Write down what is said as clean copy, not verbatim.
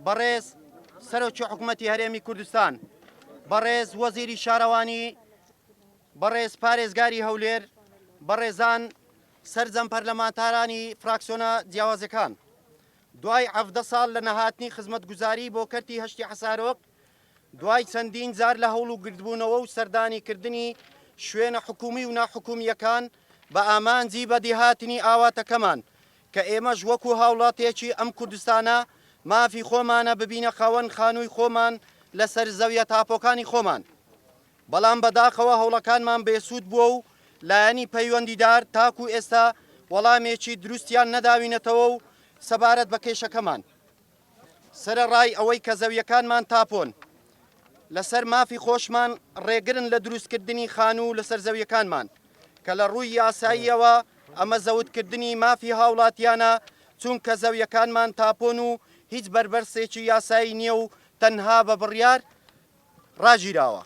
بەڕێز سەرۆکی حکومەتی هەرێمی کوردستان، بەڕێز وەزیری شارەوانی، بەڕێز پارێزگاری هەولێر، بەڕێزان سەرجەم پەرلەمانتارانی فراکسیۆنە جیاوازەکان. دوای 17 ساڵ لە نەهاتنی خزمەتگوزاری بۆ کەرتی هەشتی حەسارۆک، دوای چەندین جار لە هەوڵ و گردبوونەوە و سەردانیکردنی شوێنە حکومی و ناحکومییەکان بە ئامانجی بەدیهاتنی ئاواتەکەمان کە ئێمەش وەکو هاوڵاتیەکی ئەم کوردستانە مافی خۆمانە ببینە خاوەن خانووی خۆمان لەسەر زەویە تاپۆکانی خۆمان بەڵام بەداخەوە هەوڵەکانمان بێسوود بووە و لایەنی پەیوەندیدار تاکو ئێستا وەڵامێکی دروستیان نەداوینەتەوە و سەبارەت بە کێشەکەمان. سەرەڕای ئەوەی کە زەویەکانمان تاپۆن، لەسەر مافی خۆشمان ڕێگرن لە دروستکردنی خانوو لەسەر زەویەکانمان، کە لە ڕووی یاساییەوە ئەمە زەوتکردنی مافی هاوڵاتیانە، چونکە زەویەکانمان تاپۆن و هیچ بەربەستێکی یاسایی نییە و تەنها بە بڕیار ڕاگیراوە.